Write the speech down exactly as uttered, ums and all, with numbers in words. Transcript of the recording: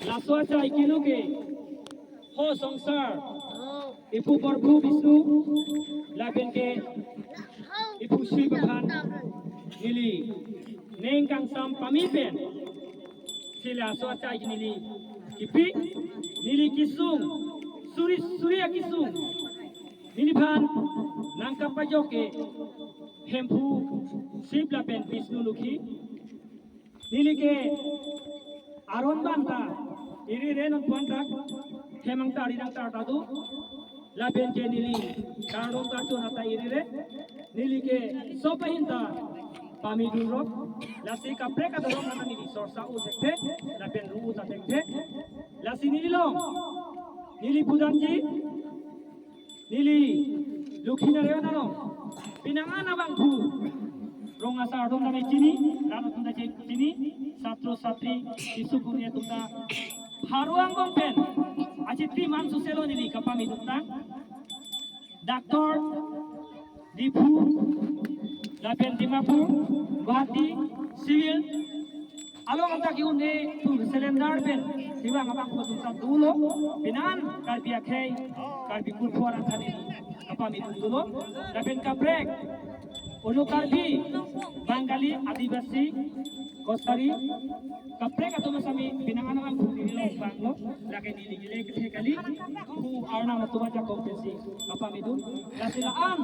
Laso achai kilo ke ho songsar, ipu Prabhu Vishnu lapen ke ipu Shiv aphan neli ning kangsam pame pen si laso achai neli kipi, neli kesung, suri suri akesung, neliphan nangkapajok ke Hemphu Shiv lapen Vishnu Lokhi. Neli ke aron abang ta iri re, non puan dak hem angtar iri angtar ta do. Lapen ke neli kardom karchon ata iri re. Neli ke sopahin ta pamidun rok. Lasi kaprek adorong nana neli sorsa u thekthe, lapen ru u ta thekthe. Lasi neli long, neli pudamji, neli Lokhi Narayan along penang an abangphu rong asar atum ta chini, rat atum ta chini, satro satri, isu kuri atum ta pharo angbong pen achiti man suselo neli kapamidun tang. Doctor, Diphu, lapen Dimapur, Guwahati, Civil along ta ke-un-e tu cylinder pen sibang abangphu atum ta dolo, penang an Karbi akhei, Karbi kurpho arat thani kapamidun dolo. Lapen kaprek ulo Karbi, Bengali, Adivasi, Kachari, kaprek atum asami penang an abangphu neli long banglo, lake neli gile kethe kali, pu arnam atum ajakong pensi kapamidun. Lasi la-an